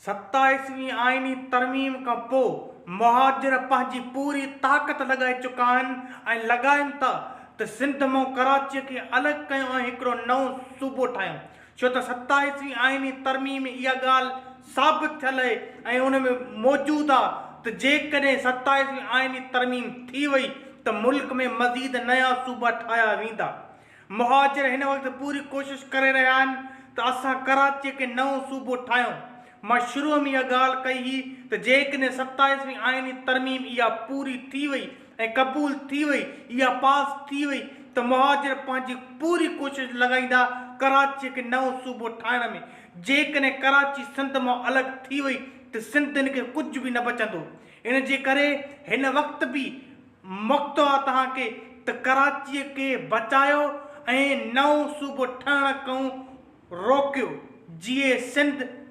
ستائيسوين آئيني ترميم کان پوء مهاجر پنهنجي پوري طاقت لڳائي چڪا آهن ۽ لڳائين ٿا ته سنڌ مان ڪراچيء کي الڳ ڪيون ۽ هڪڙو نئون صوبو ٺاهيون ڇو ته ستائيسوين آئيني ترميم ۾ اها ڳالهه ثابت ٿيل آهي ۽ ان ۾ موجود آهي ته جيڪڏهن ستائيسوين آئيني ترميم ٿي وئي ته ملڪ ۾ مزيد نيا صوبا ٺاهيا ويندا. مهاجر هن وقت پوري ڪوشش ڪري رهيا آهن ته اسان ڪراچيء کي نئون صوبو ٺاهيون. مان شروع ۾ اها ڳالهه ڪئي هئي ته جيڪڏهن ستائيسوين آئيني ترميم اها پوري ٿي وئي ۽ قبول ٿي وئي، اها پاس ٿي وئي ته مهاجر پنهنجي پوري ڪوشش لڳائيندا ڪراچيء کي نئون صوبو ٺاهڻ ۾. جيڪڏهن ڪراچي سنڌ مان الڳ ٿي وئي ته سنڌين کي ڪجهه به نه بچندو. ان جي ڪري هن وقت به وقت آ توهان کي ته ڪراچيء کي بچايو ۽ نئون صوبو ٺهڻ کان روڪيو. جيئي سنڌ.